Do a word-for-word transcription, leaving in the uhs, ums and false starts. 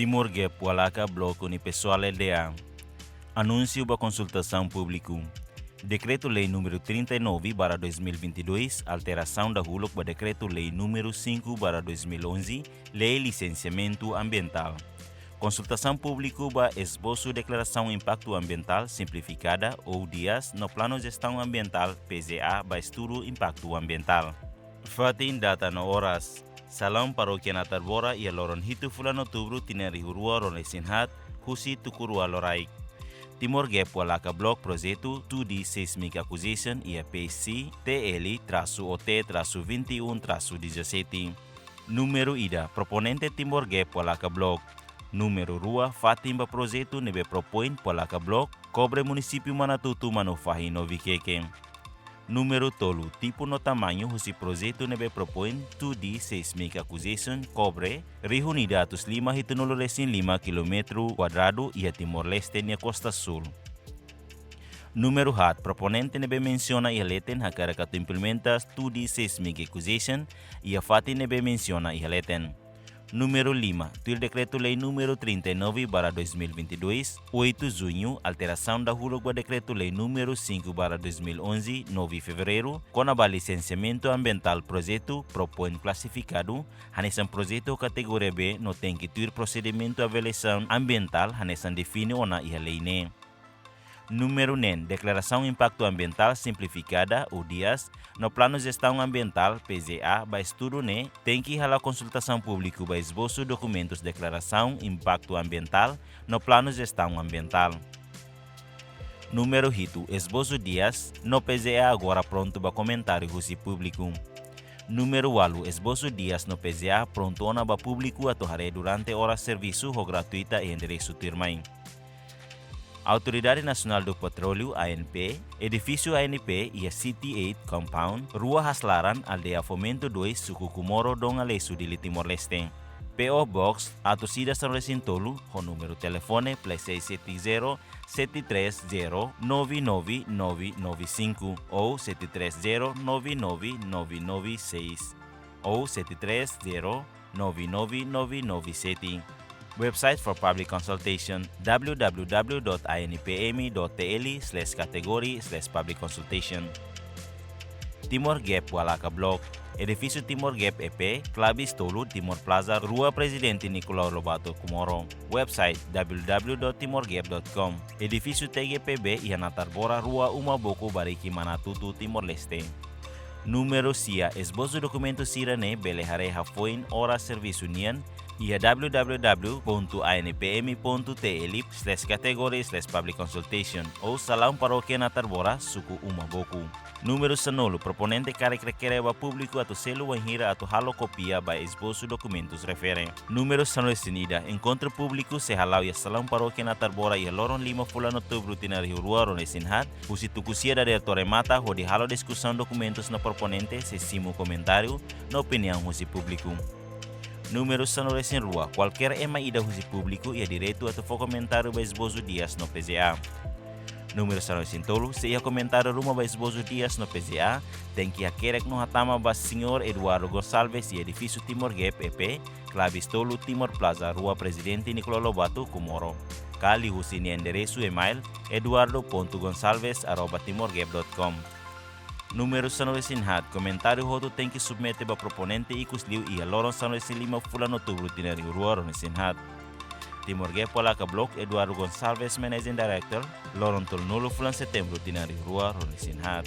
Timor Gap Walaka Blok Unipessoal L D A. Anúnsiu ba konsultasaun públiku. Dekretu-Lei númeru trinta e nove barra dois mil e vinte e dois, alterasaun dahuluk ba Dekretu-Lei númeru cinco barra dois mil e onze, Lei Lisensiamentu Ambientál. Konsultasaun públiku ba esbosu Deklarasaun Impaktu Ambientál Simplifikada, ou DIAS, no Planu Jestaun Ambientál, P J A, ba estudu impaktu ambientál. Fatin, data no oras. Salaun Parókia Natarbora iha loron hitu fulan Outubru tinan rihun rua ruanulu-resin-haat, husi tuku rua loraik. Timor Gap Walaka Blok projetu two D Seismic Acquisition iha P C T L trasu O T trasu vinte e um trasu dezassete. Númeru ida, proponente Timor Gap Walaka Blok. Númeru rua, fatin ba projetu ne'ebé propoin Walaka Blok, kobre munisípiu Manatutu, Manufahi no Vikeke. Númeru tolu, tipu no tamañu husi projetu ne'ebé propoin two D Seismic Acquisition, kobre, rihun ida atus lima hitunulu-resin-lima kilómetru kuadradu iha Timor-Leste nia kosta súl. Númeru haat, proponente ne'ebé mensiona iha leten hakarak atu implementa two D Seismic Acquisition iha fatin ne'ebé mensiona iha leten. Númeru lima, tuir Dekretu-Lei númeru trinta e nove barra dois mil e vinte e dois, oito Junho, alterasaun dahuluk ba Dekretu-Lei númeru cinco barra dois mil e onze, nove Fevereiru, kona-ba lisensiamentu ambientál projetu, propoin klasifikadu hanesan projetu kategoria B no tenke tuir prosedimentu avaliasaun ambientál hanesan define ona iha lei ne'e. Númeru neen, Deklarasaun Impaktu Ambientál Simplifikada, ou DIAS, no Planu Jestaun Ambientál, P J A, ba estudu ne'e, tenke hala'o konsultasaun públiku ba esbosu dokumentus Deklarasaun Impaktu Ambientál no Planu Jestaun Ambientál. Númeru hitu, esbosu DIAS no P J A agora prontu ba komentáriu husi públiku. Númeru ualu, esbosu DIAS no P J A prontu ona ba públiku atu haree durante oras servisu ho gratuita iha enderesu tuirmai. Autoridade Nasionál do Petróleu, A N P, edifísiu A N P iha City eight Compound, Rua Haslaran, Aldeia Fomento dois, Suku Comoro, Dom Aleixo, Dili, Timor-Leste. P O Box atus ida sanulu-resin-tolu, ho númeru telefone plus seis sete zero, sete três zero, nove nove nove nove cinco ou sete três zero, nove nove nove nove seis ou sete três zero, nove nove nove nove sete. Website for public consultation, W W W dot A N P M dot T L slash category slash public consultation. Timor Gap Walaka Blok, edifísiu Timor Gap E P, Klabis tolu, Timor Plaza, Rua Prezidente Nicolau Lobato, Comoro. Website, W W W dot timor gap dot com. Edifísiu T G P B iha Natarbora Rua, Uma Boku, Bariki, Manatuto, Timor-Leste. Númeru sia, esbosu dokumentu sira-ne'e bele haree hafoin oras servisu nian iha W W W pontu A N P M pontu T L slash category slash public consultation ou Salaun Parókia Natarbora, Suku Uma Boku. Númeru sanulu, proponente karik rekere ba públiku atu selu wainhira atu halo kópia ba esbosu dokumentus refere. Númeru sanulu-resin-ida, enkontru públiku sei hala'o iha Salaun Parókia Natarbora iha loron lima fulan Outubru tinan rihun rua ruanulu-resin-haat, husi tuku sia dadeer to'o remata hodi halo diskusaun dokumentus no proponente sei simu komentáriu no opiniaun husi públiku. Númeru sanulu-resin-rua, kualkér ema ida husi públiku iha direitu atu fó komentáriu ba esbosu DIAS no P J A. Númeru sanulu-resin-tolu, se iha komentáriu ruma ba esbosu DIAS no P J A, tenke hakerek no hatama ba Señór Eduardo Gonçalves iha edifísiu Timor Gap E P, Klabis tolu, Timor Plaza, Rua Prezidente Nicolau Lobato, Comoro. Ka liuhusi nia enderesu email, eduardo pontu gonçalves arroba timor gap dot com. Númeru sanulu-resin-haat, komentáriu hotu tenke submete ba proponente ikusliu iha loron sanulu-resin-lima fulan Outubru tinan rihun rua ruanulu-resin-haat. Timor Gap Walaka Blok, Eduardo Gonçalves, Managing Director, loron tolunulu fulan Setembru tinan rihun rua ruanulu-resin-haat.